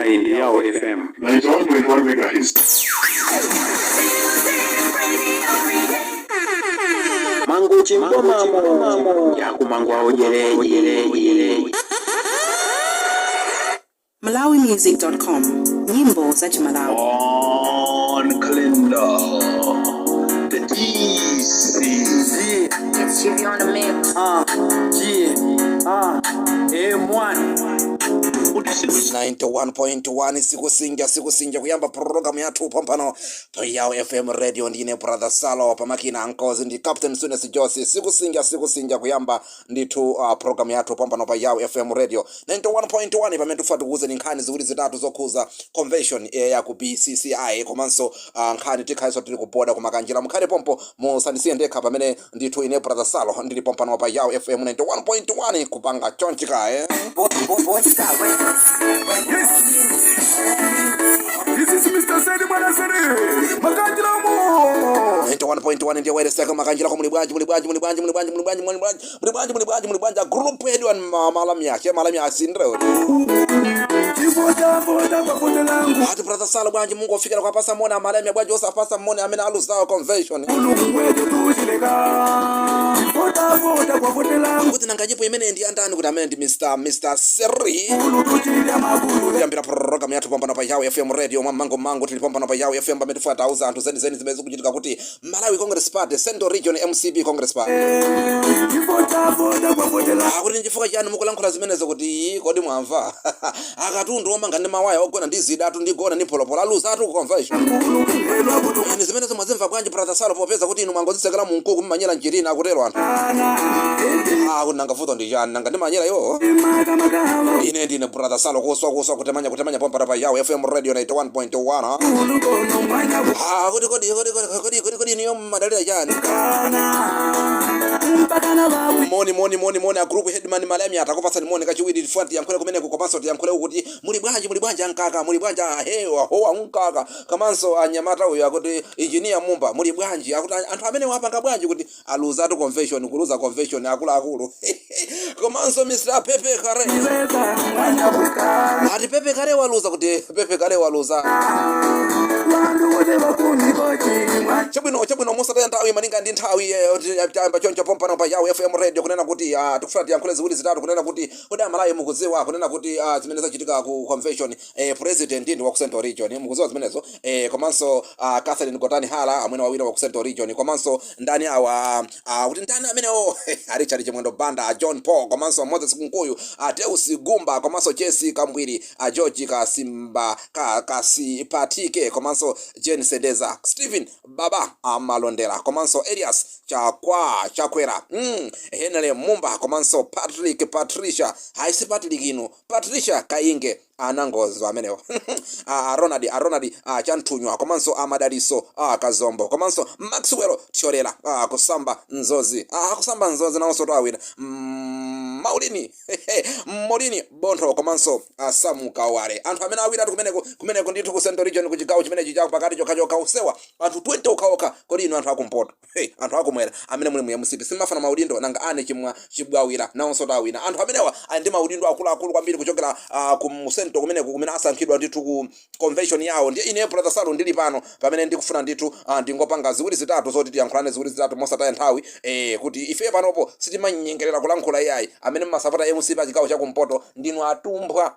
Iyi ndi Yao FM. 91.1 megahertz. Manguchi mbomamo yakumangwa ujereji. Malawimusic.com, nyimbo za Chimalawi. On calendar. The DC. It's Chivi on the mix. G M1. 91.1, sikusinja sikusinja, kuyamba programu yathu pompano pa Yao FM Radio. Ndine Brother Salo, pamakina ankozi ndi Captain Sunes Josi. Sikusinja sikusinja, kuyamba ndithu programu yathu pompano pa Yao FM Radio 91.1, pamene tufa tikuuze ni nkhani ziwiri zitatu zokhuza convention ya ku BCCI, komanso nkhani tikhalenso tili kuboda kumakanjira. Mukhale pompo, musandisiye ndekha, pamene ndithu ine Brother Salo ndili pompano pa Yao FM 91.1 kupanga chonchika, eh? Yes. This is Mr. Sedi Bwana Sedi. Makanjira mo. 91.1 ndiye wailesi makanjira ko. Muli bwanji? Muli bwanji? Muli bwanji? Muli bwanji? Muli bwanji? Muli bwanji? Muli bwanji? Muli bwanji? Muli bwanji? Group head malamya che malamya asindre. Chivota vota kwa vote langu. Ati Brother Salo, bwanji Mungu ofikira kwa pasa mona malamya, bwanji osapasa mona amene aluzawo convention? Mulungu wetu tuchileka. Chivota vota kwa vote langu. Kuti nanga nyimbo imene ndi andani? Kuti amene ndi Mr Seri. Kulu tuchilya magulu. Kuyambira program yathu pambano pa Yao FM Radio mwa mango mango, tili pambano pa Yao FM pamene tifuata auza anthu zenizeni zimene zikuchitika kuti Malawi Congress Party Central Region, MCP Congress Party. Chivota vota kwa vote langu. Akuti nchifukwa chani mukulankhula zimenezo? Kuti kodi mwamva akatundu omanga ndi mawaya, ogona ndi zidatu, ndigona ndi mpholopolo, aluza atu ku convention? Kulu elwa kutu. Eni zimenezo mwazimva bwanji, Brother Salo, popeza kuti inu mwangozisekera mu nkuku, mmanyera njirina? Akutero anthu. Ana. Akuti nanga vuto ndi chani? Nanga ndimanyera iwo? Maka makawa. Ine ndine Brother Salo, kuswa kuswa, kutemanya kutemanya, pompano pa Yao FM Radio 91.1. Kulu kono mwanya Kuti kodi kodi kodi kodi kodi kodi niyo madalira chani? Kana. Mpaka na babu. Moni moni moni moni a group headman Malemi, atakupasani moni kachiwiri. Tifuati tiyankhule kumeneko, komanso tiyankhule kuti muli bwanji? Muli bwanji ankaka? Muli bwanji ahewa howa unkaka? Komanso anyamata uyu akuti Engineer Mumba, muli bwanji? Akuti anthu amene wapanga bwanji kuti aluzatu convention, kuluza convention akuluakulu? Komanso Mr Pepe Kare. Weka mwanya kukana. Ati Pepe Kare waluza, kuti Pepe Kare waluza. Wandu wote bakunikochi. Mwanya. Chabwino chabwino, musataya nthawi malinga ndi nthawi, tayamba choncho pompano pa Yao FM Radio kunena kuti tikufuna tiyankhule ziwiri zitatu, kunena kuti kodi Amalawi mukudziwa kunena kuti zimene zachitika ku convention, president ndi wa ku Central Region, mukudziwa zimenezo? Komanso Catherine Gotani Hala amene wawina wa ku Central Region, komanso ndani awa, kuti ndani amenewo, Richard Chimwendo Banda, John Paul, komanso Moses Kunkuyu, Deus Gumba, komanso Jesse Kambwiri, George Kasimba Kasipatike, komanso Jane Sendeza, Stephen Baba Amalondera, komanso Elias Chakwa Chakwera, Henry Mumba, komanso Patrick Patricia, haisi Patrick ino, Patricia Kainge, anangozo amenewo, Ronald Ronald Chanthunywa, komanso Amadaliso Kazombo, komanso Maxwell Thyolera, kusamba nzozi, kusamba nzozi nawonso tawina, Maulini Maulini Bontho, komanso Samu Kawale. Anthu amene awiratu kumeneko kumeneko ndithu ku Central Region, ku chigawo chimenechi cha pakati chokhachokha usewa anthu 20 okhaokha. Kodi inu anthu akumpoto, hey, anthu akumwera amene muli mu MCP simafana maudindo? Nanga ane chimwa chibwawira nawonso tawina. Anthu amenewa ali ndi maudindo akuluakulu kwambiri kuchokera ku Central kumeneko, kumene asankhidwa ndithu ku convention yawo. Ndiye ine Brother Salo ndili pano pamene ndikufuna ndithu ndingopanga ziwiri zitatu zoti tiyankhulane ziwiri zitatu mosataya nthawi, kuti ife panopo sitimanyengerera kulankhula iyayi. Amene mmasapota MCP pa chigawo chakumpoto ndinu atumbwa,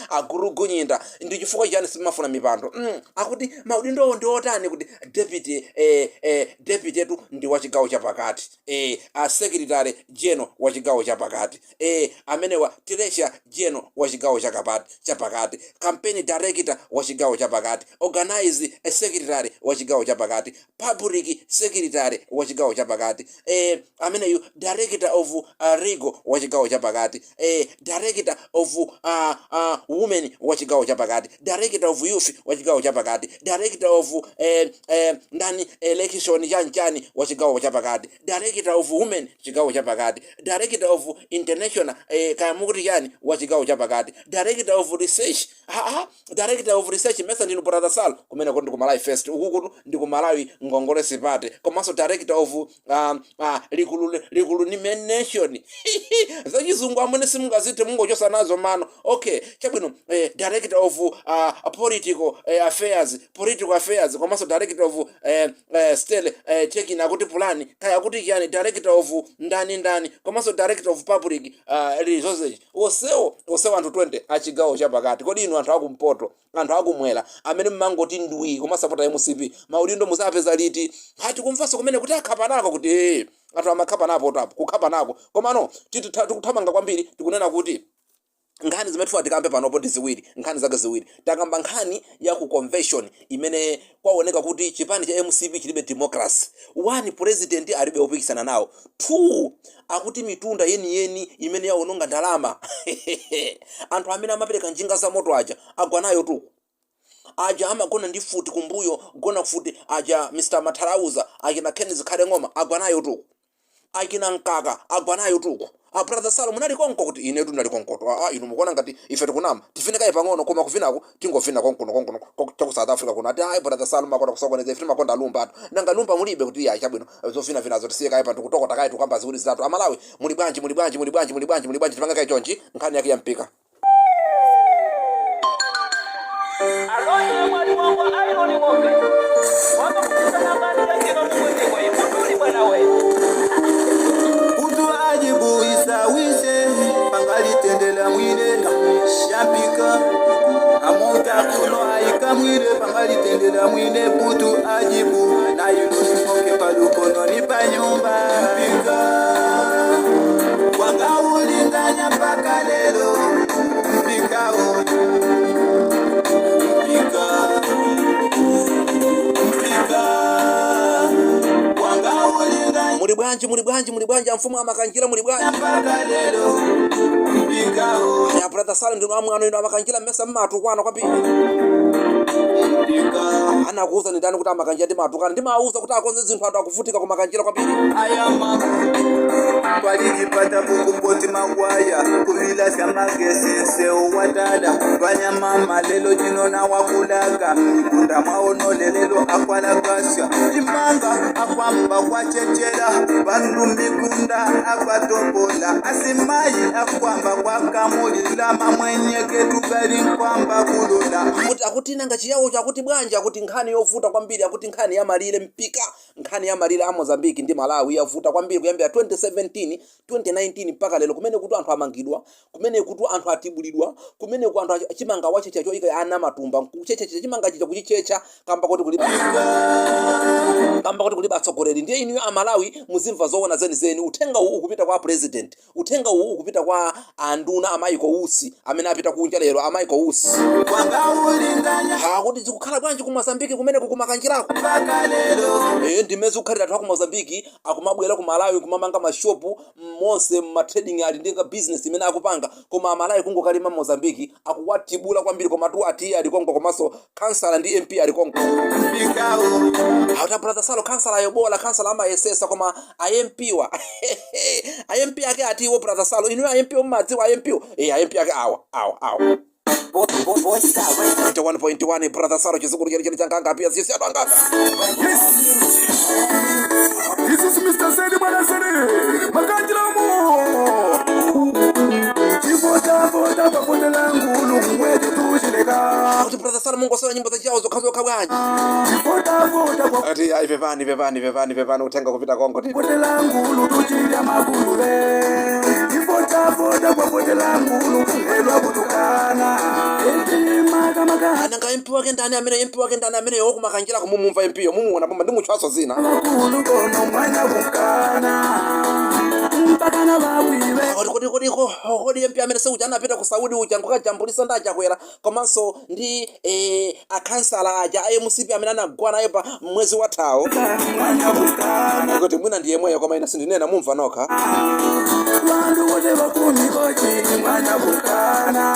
agurugunyinda. Ndi chifukwa chani simafuna mipando? Akuti maudindowo ndi otani? Kuti deputy, deputy etu ndi wa chigawo chapakati, a secretary general wa chigawo chapakati, amenewa treasurer general wa chigawo chapakati, campaign director wa chigawo chapakati, organize secretary wa chigawo chapakati, public secretary wa chigawo chapakati, ameneyu director of legal wa chigawo chapakati, director of women wa chigawo chapakati, director of youth wa chigawo chapakati, director of ndani, election chanchani wa chigawo chapakati, director of women chigawo chapakati, director of international, kaya mukuti chani, wa chigawo chapakati, director of research, ha, director of research. Mesa ndinu Brother Sal? Kumene kuti ndi ku Malawi First, ukukutu ndi ku Malawi Ngongole Party, komanso director of likulu likulu nation. Zachizungu amene simungazithe, mungochosa nazo mano. Okay, chabwino. Director of political affairs, political affairs, komanso director of stel checking, akuti plan kaya akuti chiyani, director of ndani ndani, komanso director of public resources. Onsewo, onsewo anthu 20 achigawo chapakati. Kodi inu anthu akumpoto, anthu akumwera amene mmangoti ndwi kumasapota MCP, maudindo muzapeza liti? Hati kumvanso kumene kuti akhapanako, kuti anthu amakhapanapo tapo kukhapanako. Komano tikuthamanga kwambiri. Tikunena kuti nkhani zimene tifuna tikambe panopo ndi ziwiri, nkhani zake ziwiri. Takamba nkhani ya ku convention imene kwaoneka kuti chipani cha MCP chilibe democracy. One, president alibe opikisana nawo. Two, akuti mitunda yeniyeni imene yaononga ndalama, anthu amene amapereka njinga za moto aja agwa nayo tuku, aja amagona ndi futi kumbuyo, gona futi aja, Mr Mathalauza, akina Kenneth Khale Ng'oma agwa nayo tuku, akina Mkaka agwa nayo tuku. A Brother Salo, munali konko? Kuti inetu ndali konkoto. Ah, inu mukuona ngati ife tikunama? Tifinekaye pang'ono, koma kuvinako tingovina konkuno konkuno chaku South Africa kuno. Ati ayi, Brother Salo, makonda kusokoneza, ife timakonda lumba atu. Nanga lumba mulibe? Kuti iya, chabwino, zovina vinazo tisiye kaye pano, tikutokota kaye, tukamba ziwiri zitatu. Amalawi, muli bwanji? Muli bwanji? Muli bwanji? Muli bwanji? Muli bwanji? Tipanga kaye chonchi, nkhani yake yampika. Alonye mwali wangu Iron Ng'ombe wakakutisana yake nomugwezekwa ikutuli bwana we. Kutu ajibu isawise pangalitendela mwine shampika amonta kuno aikamwile pangalitendela mwine putu ajibu na yunonimoke palukono ni panyumba mpika wakaulinganya mpaka lelo mpikao mpika mpika wakaulinganya. Muli bwanji? Muli bwanji? Muli bwanji, amfumu amakanjira? Muli bwanji? Mpaka lelo mpikao. Ya Brother Salo, ndinu amwano inu amakanjira, mmesa mmatukwana kwambiri? Mpika. Anakuuza ni ndani kuti amakanjira ndimatukana? Ndimawuza kuti akonze zinthu, anthu akuvutika kumakanjira kwambiri. Aya mabu twalijipata kukumboti magwaya kuvila sya magesi nseu watala vanyamama lelo jinona wakulaga mikunda mwaonole lelo akwalakasya imanga akwamba kwachechela vandu mikunda akwatopola asimayi akwamba kwakamulila mamwenyeketu gali nkwamba kulola. Akuti, akuti nanga chiyawo chakuti bwanji? Akuti nkhani yovuta kwambiri, akuti nkhani ya malire mpika, nkhani ya malire a Mozambiki ndi Malawi yavuta kwambiri kuyambira 2017, 2019 mpaka lero, kumene kuti anthu amangidwa, kumene kuti anthu atibulidwa, kumene ku anthu chimanga wachecha choyika ana matumba kuchecha chimanga chicha kuchichecha kamba kuti kulibe atsogoleri. Ndiye inuyo Amalawi muzimva zoona zenizeni. Uthenga uwu ukupita kwa president, uthenga uwu ukupita kwa anduna a Michael Usi amene apita kunja lero, a Michael Usi. Wakaulinganya. Hakuti zikukhala bwanji ku Mozambiki kumene kukumakanjirako? Mpaka lelo. Ndimene zikukhalira anthu aku Mozambiki akumabwera ku Malawi kumamanga mashopu monse mma trading, ali ndi ka business imene akupanga, koma Amalawi kungokalima Mozambiki akuwatibula kwambiri. Koma tu atiye ali konko, komanso kansala ndi MP ali konko. Mpikao. Auta Brother Salo, kansala ayobola, kansala amayesesa, koma a MP wa, a MP ake atiwo? Brother Salo, inu a MP mmadziwa a MP? A MP ake awa, awa, awa. 1.1, Brother Salo, chizukulu chene chene changanga pia sisi atanganga. Yes. This is Mr. Sedi Bwana Sedi. Makanjilamo. Chivota vota papotela ngulu kumwete tushileka. Kuti Brother Salo, mungosowa nyimbo zachiyawo zokhazokha bwanji? Chivota vota Ati ayi, pepani, pepani, pepani, pepani, uthenga kupita konko ti. papotela ngulu tuchilya makulule. Chivota vota papotela ngulu kumwelwa kutukana. Etima kama Nanga MP wake ndani amene? MP wake ndani amene wokumakanjira kumumumva MP yo mumuona poma ndimutchwaso zina. Makulu kono mwana kukana. Mpaka na babwiwe. Kodi kodi kodi kodi MP amene seuja anapita ku Saudi uja nkukajambulisa ndi Achakwera komanso ndi akansala aja a MCP amene anagwa naye pa mwezi wathawo? Mwana kukana. Kuti mwina ndi yemweyo, koma ine sindinena, mumva nokha. Vandu vote vakumikochi mwana kukana,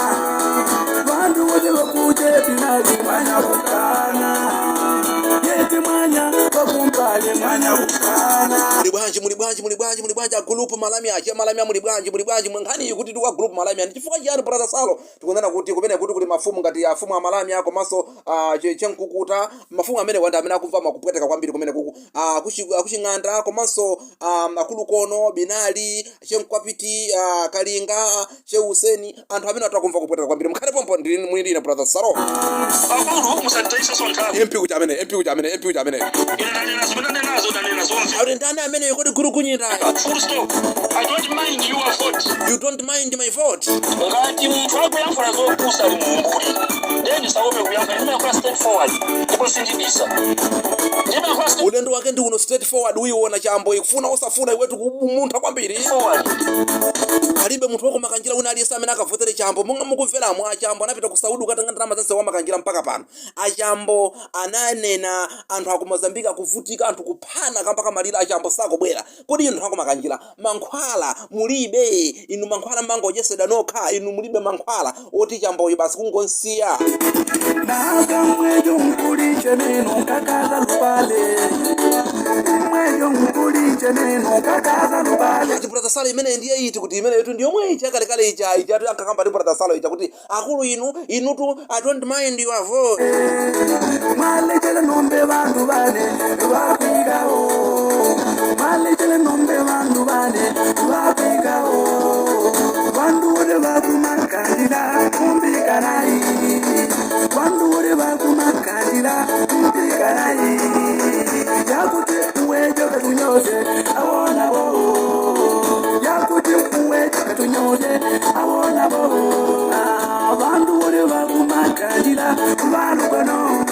vandu vote vakuje pinali mwana kukana, yeti mwanya vakumpale mwana kukana. Muli bwanji? Muli bwanji, muli bwanji, muli bwanji agulupu malamya, ache malamya, muli bwanji, muli bwanji? Nkhani iyi kuti tiwa group malamya ndi chifukwa chiyani, brother Salo? Tikunena kuti kumene kuti kuli mafumu ngati afumu amalamya komanso chenkukuta, mafumu amene wanda amene akumva makupweteka kwambiri kumene kuku kuching'anda komanso akulukono binali, chenkwapiti, kalinga, cheuseni, anthu amene atakumva kupweteka kwambiri. Mukhale pompo, ndili mwini brother Salo. Akulu, musanditayise nthawi. MP kuti amene, MP kuti amene, MP kuti amene. Ine ndanena zimene ndanenazo, ndanena zonse. Akuti ndani amene kodi gulu kunyinda? Full stop. I don't mind your vote. You don't mind my vote. Ngati munthu akuyankhula zopusa ali muumbuli, then saope kuyankha. Ndimayankhula straight forward ndipo sindibisa. Ndimayankhula straight Ulendo wake ndi uno, straight forward. Uyiona chambo ikufuna osafuna, iwetu kumuntha kwambiri. forward. Palibe munthu wakumakanjira wina aliyense amene akavotere chambo. Monga mukumveramo, achambo anapita ku Saudi kukatenga ndalama zonse wamakanjira. Mpaka pano achambo ananena anthu aku Mozambika akuvutika, anthu kuphana kamba kamalira, achambo sakubwera. Kodi inu anthu akumakanjira, mankhwala mulibe? Inu mankhwala mangodyeseda nokha. Inu mulibe mankhwala oti chamboyo basi kungonsiya. Nakamwejo nkuliche neno nkakaza lupale, mwejo nkuliche neno nkakaza lupale. Ati brother Salo, imene ndiye iti kuti imene yetu ndiyomwe ichi yakalekale ija ija atu ankakamba ndi brother Salo ija kuti akulu inu, inutu, I don't mind your vote. Mwalechele nombe vandu vane vakwikawo, mwalechele nombe vandu vane vakwikawo, vandu uri vakumakandila kumbikanai, vandu uri vakumakandila kumbikanai, yakuti uwejo katunyose awonabo, yakuti uwejo katunyose awonabo. Ah, vandu uri vakumakandila valugano,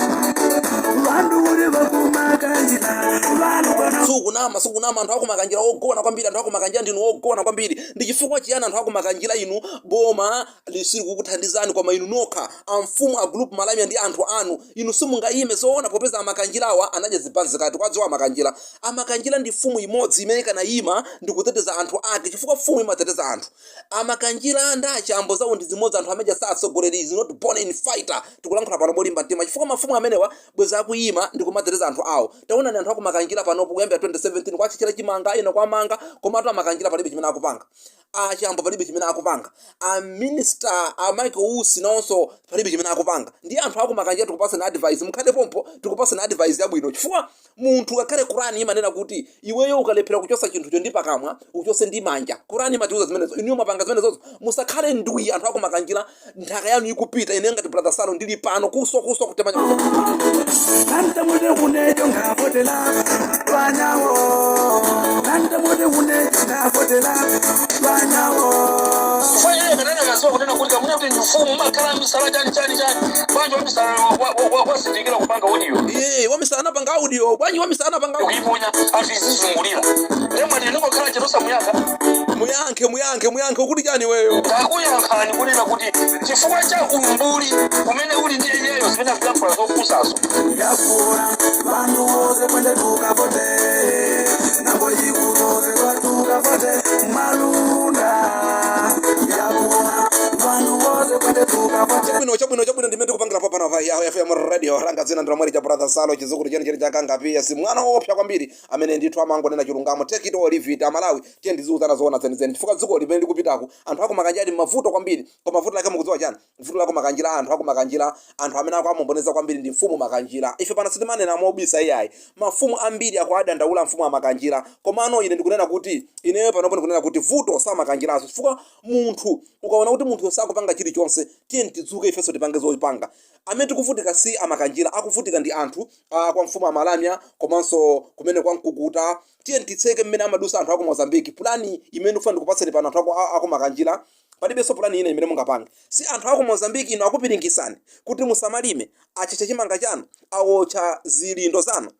vandu uri vakumakandila valugano. Sukunama, sukunama. Anthu akumakanjira ogona kwambiri, anthu akumakanjira ndinu ogona kwambiri. Ndi chifukwa chiyani anthu akumakanjira inu boma lisiri kukuthandizani, koma inu nokha amfumu a group malamya ndi anthu anu inu simungayime zoona, popeza amakanjirawa anadya zipanzi kati kwadziwa amakanjira? Amakanjira ndi mfumu imodzi imene ikanayima ndi kuteteza anthu ake, chifukwa mfumu imateteza anthu. Amakanjira ndi achambo zawo ndi zimodzi, anthu amene satsogoleri is not born in fighter. Tikulankhula pano molimba mtima chifukwa mafumu amenewa bweza akuyima ndi kumateteza anthu awo. Taonani anthu akumakanjira panopo, kuyambira 2017 kwachichera chimanga ina kwamanga, komatu amakanjira palibe chimene akupanga, achambo palibe chimene akupanga, a minister a Michael Usi nawonso palibe chimene akupanga. Ndi anthu akumakanjira, tikupasani advice, mukhale pompo, tikupasani advice yabwino, chifukwa munthu ngakhale Kurani imanena kuti iweyo ukalephera kuchosa chinthucho ndi pakamwa, uchose ndi manja. Kurani imatiuza zimenezo. Inuyo mapanga zimenezozo, musakhale ndwi. Anthu akumakanjira, nthaka yanu ikupita. Ine ngati brother Salo ndili pano kuswa kuswa kutemanya. Nantamude unejo ngavotela lwanyawo, nantamude unejo ngavotela lwanyawo. Kufanira kanena kaziwa kunena kuti kamuna kuti mfumu makhala misala chani chani chani, bwanji wamisala wasindikira kupanga audio? Iye wamisala anapanga audio bwanji? Wamisala anapanga audio. Kuiponya anthu izizungulira, ndemwe ndingokhala chetosa muyaka. Muyankhe, muyankhe, muyankhe, ukuti chani iweyo? Ndakuyankhani kunena kuti chifukwa cha umbuli umene uli ndi iyeyo, zimene akuyankhula zopusazo. Yakura vanhu vose kwende tukavote, nambo ikuzose kwatukavote malunda, yakura vanhu vose kwende tukavote. Chabwino, chabwino, chabwino. Ndimene tikupangira papano pa Yaho FM Radio. Langa dzina ndilomwe cha brother Salo, chizukulu chene chene chakangapiya, si mwana woopsa kwambiri amene ndithu amangonena chilungamo. Take it or leave it. Amalawi, tiye ndiziuzana zoona zenizeni, chifukwa dziko limene likupitako anthu akumakanjira ali mavuto kwambiri. Koma vuto lake mukudziwa chani? Vuto lako makanjira, anthu akumakanjira, anthu amene akuamomboneza kwambiri ndi mfumu makanjira. Ife pano sitimanena mobisa iyayi, mafumu ambiri akuadandaula mfumu amakanjira. Komano ine ndikunena kuti, ineyo panopo ndikunena kuti vuto samakanjiraso, chifukwa munthu ukaona kuti munthu sakupanga chilichonse, tiye tidzuke ifenso tipange zopanga. Amene tikuvutika si amakanjira, akuvutika ndi anthu kwa mfumu amalamya komanso kumene kwa mkukuta. Tiye titseke mmene amadusa anthu aku Mozambiki. Pulani imene ndikufuna ndikupatseni pano, anthu aku makanjira, palibenso pulani ina imene mungapange. Si anthu aku Mozambiki ino akupiringisani kuti musamalime, acheche chimanga chanu, awotcha zilindo zanu.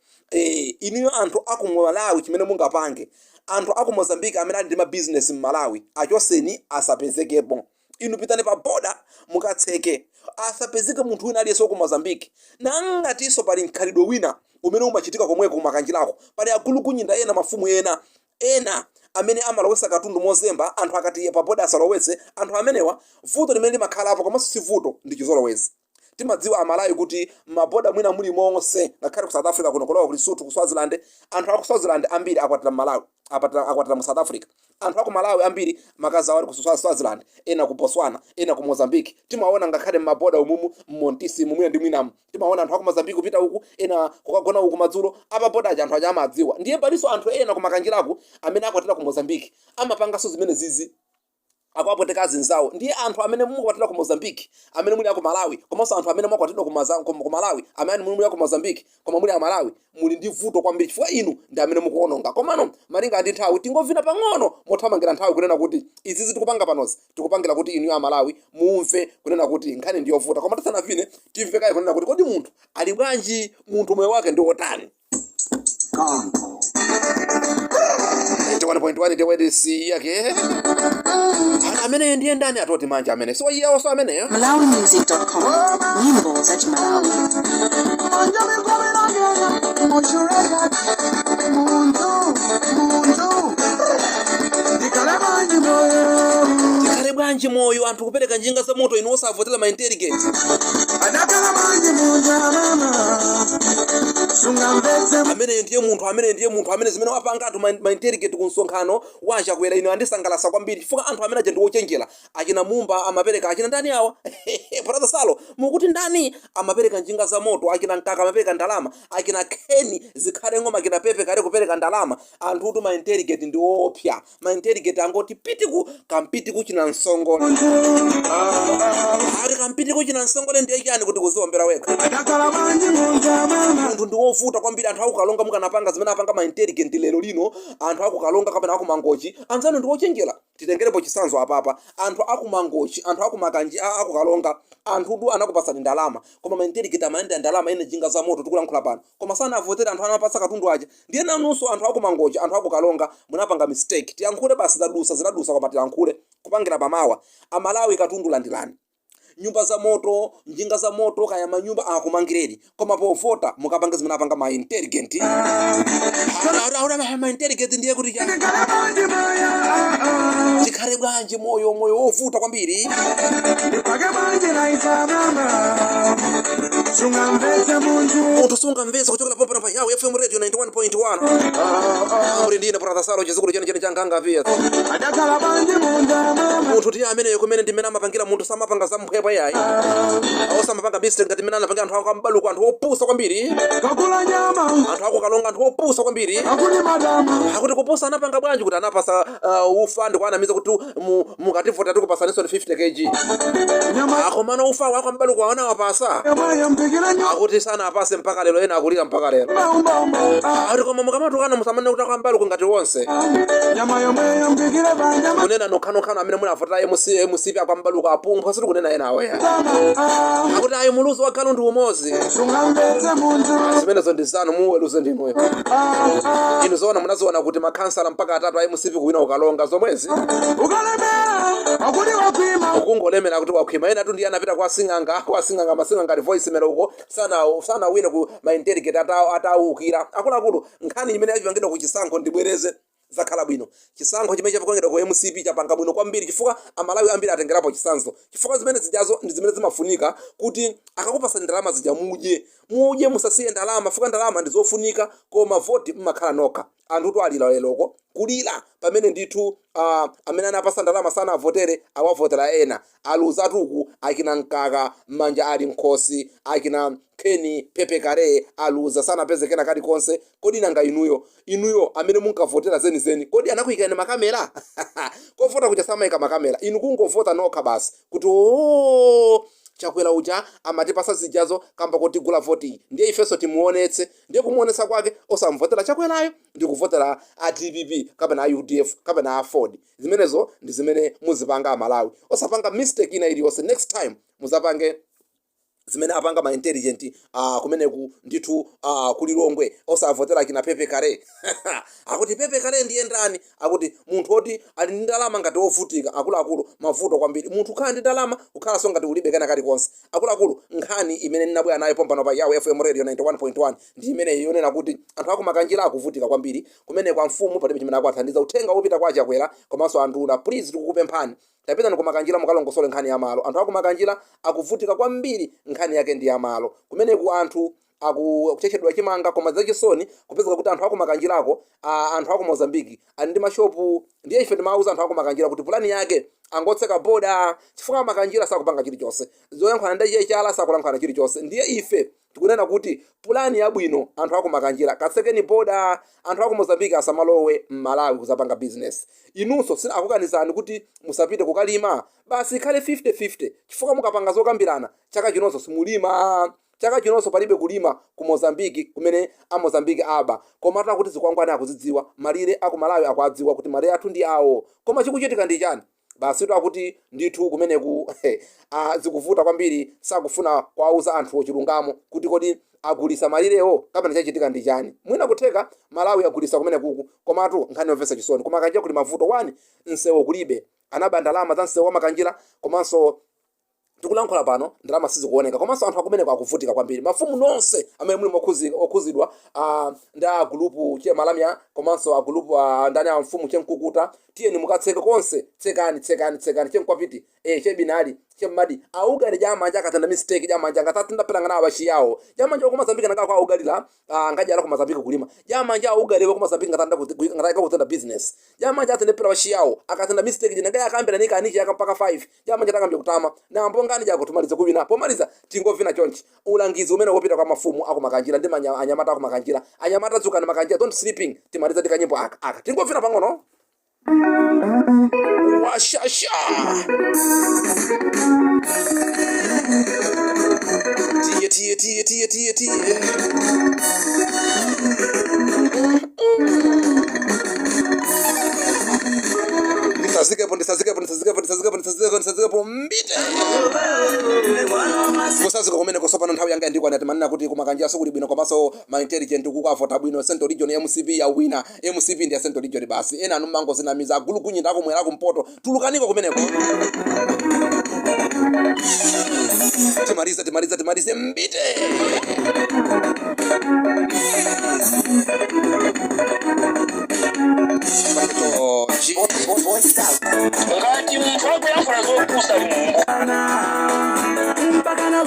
Inuyo anthu aku Malawi, chimene mungapange, anthu aku Mozambiki amene ali ndi mabizinesi m'Malawi achoseni, asapezekepo. Inu pitani pa boda mukatseke, asapezeke munthu wina aliyense ku Mozambiki. Nangatinso pali mkhalidwe wina umene umachitika komweko kumakanjirako, pali agulukunyinda ena, mafumu ena ena amene amalowesa katundu mozemba. Anthu akati pa boda asalowetse, anthu amenewa, vuto limene limakhalapo, komanso si vuto, ndi chizolowezi. Timadziwa Amalawi kuti maboda mwina muli monse, ngakhale ku South Africa kuno, kulowa ku Lesotho, ku Swaziland, anthu aku Swaziland ambiri akwatira Malawi, akwatira mu South Africa. Anthu aku Malawi ambiri makazi awo ali ku Swaziland, ena ku Botswana, ena ku Mozambique. Timaona ngakhale mmaboda umumu, mmontisi mumwina ndi mwinamu, timaona anthu aku Mozambique kupita uku, ena kukagona uku madzulo apa boda aja, anthu aja amadziwa. Ndiye palinso anthu ena kumakanjiraku amene akwatira ku Mozambique, amapanganso zimene zizi, akuwapweteka azinzawo. Ndiye anthu amene mukwatira ku Mozambique amene muli aku Malawi, komanso anthu amene mwakwatidwa ku Malawi amene muli aku Mozambique koma muli Amalawi, muli ndi vuto kwambiri chifukwa inu ndi amene mukuononga. Komano malinga ndi nthawi, tingovina pang'ono mothamangira nthawi, kunena kuti izizi tikupanga panozi tikupangira kuti inu Amalawi mumve kunena kuti nkhani ndi yovuta. Koma tisanavine, timve kaye kunena kuti kodi munthu ali bwanji, munthu moyo wake ndi wotani? 91.1 ndi wailesi yake. Ana ameneyo ndiye ndani? Atoti manja amene so iyewo so ameneyo. MalawiMusic.com. Nyimbo za Chimalawi. Manja mikomera muchureka muntu muntu ndikale manji moyo. Tikhale bwanji moyo, anthu kupereka njinga za moto, inu osavotera ma intelligent? Adakala manji munja mama sungamvetse. Ameneyo ndiye munthu, amene ndiye munthu amene zimene wapanga anthu ma intelligent ku msonkhano wa Chakwera, ino andisangalatsa kwambiri chifukwa anthu amene aja ndi ochenjera. Achina Mumba amapereka, achina ndani awa, Brother Salo, mukuti ndani amapereka njinga za moto, achina Mkaka amapereka ndalama, achina Keni Zikhale Ng'oma, achina Pepe Kale kupereka ndalama. Anthutu ma intelligent ndi woopsa. Ma intelligent angoti pitiku kampiti kuchina msongole, ati kampiti kuchina msongole ndiye chani? Kuti kuziombera wekha. Adakala manji munja mama. Munthu ndi wovuta kwambiri. Anthu akukalonga, mukanapanga zimene apanga ma intelligent lero lino, anthu akukalonga kapena akumangochi anzanu ndi ochenjera. Titengerepo chitsanzo apapa, anthu akumangochi, anthu akumakanji, akukalonga, anthutu anakupasani ndalama, koma ma intelligent amayenda ndalama ine njinga za moto tikulankhula pano, koma sanavotere anthu anapatsa katundu aja. Ndiye nanunso anthu akumangochi, anthu akukalonga, munapanga mistake. Tiyankhule basi, zadusa zinadusa, koma tiyankhule kupangira pamawa. Amalawi, katundu landilani, nyumba za moto, njinga za moto, kaya manyumba akumangireni, koma povota mukapanga zimene apanga ma intelligent. Ma intelligent ndiye kuti chani? Ndikale manji moyo. Tikhale bwanji moyo, moyo wovuta kwambiri. Ndipake manji naita mama sungamvetse munthu. Munthu sungamvetse. Kuchokera pompano pa Yawo FM Radio 91.1, muli ndine Brother Salo, chizukulu chene chene chankanga pia. Adakala manji munja mama. Munthu ndiye ameneyo, kumene ndimene amapangira munthu, samapanga zamphwepo yayi, osamapanga mistake ngati mmene anapangira anthu akambaluko, anthu opusa kwambiri. Kakula nyama. Anthu akukalonga, anthu opusa kwambiri. Akuli madama. Akuti kupusa anapanga bwanji? Kuti anapasa ufa ndikuanamiza kuti mukativota tikupasaninso 50 kg. Nyama. Akomano ufa wako mbaluko aona wapasa. Yamwe mpikira nyama. Akuti sanapase mpaka lero, ena akulira mpaka lero. Umba umba. Akuti koma mukamatukana musamane kuti akambaluko ngati wonse. Nyama yomwe mpikira banyama. Kunena nokhanokhanO amene munavotera MC, MCP, akwambaluko apumpha, sitikunena ena awo ya. Akuti ayi, muluzi wa galu ndi umodzi. Sungamvetse munthu. Zimenezo ndi zanu, muweruze ndinuyo inu. Zoona munaziona kuti makhansala mpaka atatu a MCP kuwina ukalonga zomwezi? Ukalemera akuti wakwima. Kungolemera kuti wakhwima. Ena tu ndiye anapita kwa sing'anga, kwa sing'anga, masing'anga ali voice mero uko, sana wina ku ma intelligent atawukira. Akuluakulu, nkhani imene yachipangidwa ku chisankho, ndibwereze, zakhala bwino. Chisankho chimene chapangidwa ku MCP chapanga bwino kwambiri chifukwa Amalawi ambiri atengerapo chitsanzo, chifukwa zimene zijazo ndi zimene zimafunika kuti akakupasani ndalama zija mudye, mudye, musasiye ndalama, chifukwa ndalama ndi zofunika, koma voti mmakhala nokha. Anthu alira leroko, kulira pamene ndithu amene anapasa ndalama sanavotere, awavotera ena, aluzatuku. Akina Mkaka manja ali nkhosi, akina Keni Pepe Kale aluza, sanapeze kena kalikonse. Kodi nanga inuyo, inuyo amene munkavotera zenizeni, kodi anakuyikani makamera? Kovota kuja samayika makamera, inu kungovota nokha basi kuti oo, Chakwera uja amatipasa zijazo kamba kotigula voti, ndiye ifenso timuonetse. Ndiye kumuonetsa kwake osamvotera Chakwerayo ndi kuvotera a DPP kapena a UDF kapena a Ford. Zimenezo ndi zimene muzipanga Amalawi, osapanga mistake ina iliyonse. Next time muzapange zimene apanga ma intelligent kumeneku ndithu kulilongwe, osavotera kina Pepe Kale. Akuti Pepe Kale ndiye ndani? Akuti munthu oti ali ndi ndalama ngati wovutika. Akuluakulu, mavuto kwambiri, munthu kukhala ndi ndalama, kukhalanso ngati ulibe kena kalikonse. Akuluakulu, nkhani imene ndinabwera nayo pompano pa Yawo FM Radio 91.1 ndi imene yonena kuti anthu akumakanjira akuvutika kwambiri kumene kwa mfumu, palibe chimene akuwathandiza. Uthenga wopita kwa Chakwera komanso anduna, please, tikukupemphani. Tapitani kumakanjira mukalongosole nkhani ya malo. Anthu akumakanjira akuvutika kwambiri, nkhani yake ndi ya malo. Kumeneku anthu akuchechedwa chimanga, koma zachisoni kupezeka kuti anthu akumakanjirako, anthu aku Mozambiki ali ndi mashopu. Ndiye ife timawuza anthu akumakanjira kuti pulani yake angotseka boda, chifukwa amakanjira sakupanga chilichonse, zoyankhulana ndi chala sakulankhulana chilichonse. Ndiye ife tikunena kuti pulani yabwino, anthu akumakanjira, katsekeni boda, anthu aku Mozambiki asamalowe mmalawi kuzapanga business. Inunso sina akukanizani kuti musapite kukalima, basi ikhale 50-50, chifukwa mukapanga zokambirana chaka chinonso simulima. Chaka chinonso palibe kulima ku Mozambiki kumene a Mozambiki aba. Koma takuti zikwangwani akuzidziwa, malire aku Malawi akuadziwa kuti malire athu ndi awo, koma chikuchitika ndi chani? Basi akuti ndithu kumeneku zikuvuta kwambiri, sakufuna kuwauza anthu chilungamo kuti kodi agulisa malirewo kapena chachitika ndi chani. Mwina kutheka Malawi agulisa kumene kuku, komatu nkhani yomvetsa chisoni. Koma Makanjira kuli mavuto 1, msewu kulibe, anaba ndalama za msewu wa Makanjira, komanso tikulankhula pano ndalama sizikuoneka, komanso anthu akumeneko akuvutika kwambiri. Mafumu nonse amene muli okhuzidwa ndi a gulupu che Malamya komanso a gulupu ndani, a mfumu chemkukuta, tiyeni mukatseke konse. Tsekani, tsekani, tsekani. Chemkwapiti, chebinali, chemmadi, augale jamanja akatenda mistake jamanja ngatatenda ngana abachiyawo jamanja ku Mozambique nanga kwa augalira ngajala ku Mozambique kulima jamanja augale ku Mozambique ngatanda ngataka kutenda business jamanja atende pera bachiyawo akatenda mistake jina ngaya akambira nika aniki yaka mpaka 5 jamanja takambye kutama na ambongani jako. Tumalize kuwina, pomaliza tingovina chonchi. Ulangizi umene wopita kwa mafumu aku Makanjira ndi anyamata aku Makanjira. Anyamata, dzukani Makanjira, don't sleeping. Timaliza ndi kanyimbo aka aka, tingovina pang'ono. Washasha, tiye tiye tiye tiye tiye tiye. Ndisazikepo, ndisazikepo, ndisazikepo, ndisazikepo, ndisazikepo, ndisazikepo mbite kusazika kumene kusopano. Nthawi yanga ndikwana. Timanena kuti kumakanjira sikuli bwino, komanso ma intelligent kukavota bwino. Central Region MCP yawina. MCP ndi ya Central Region basi. Ena anu mango zinamiza agulugunyi ndakumwera kumpoto, tulukaniko kumeneko. Timalize, timalize, timalize mbite. Paketo Ngati munthu akuyankhula zopusa ali muumbu. Mpaka na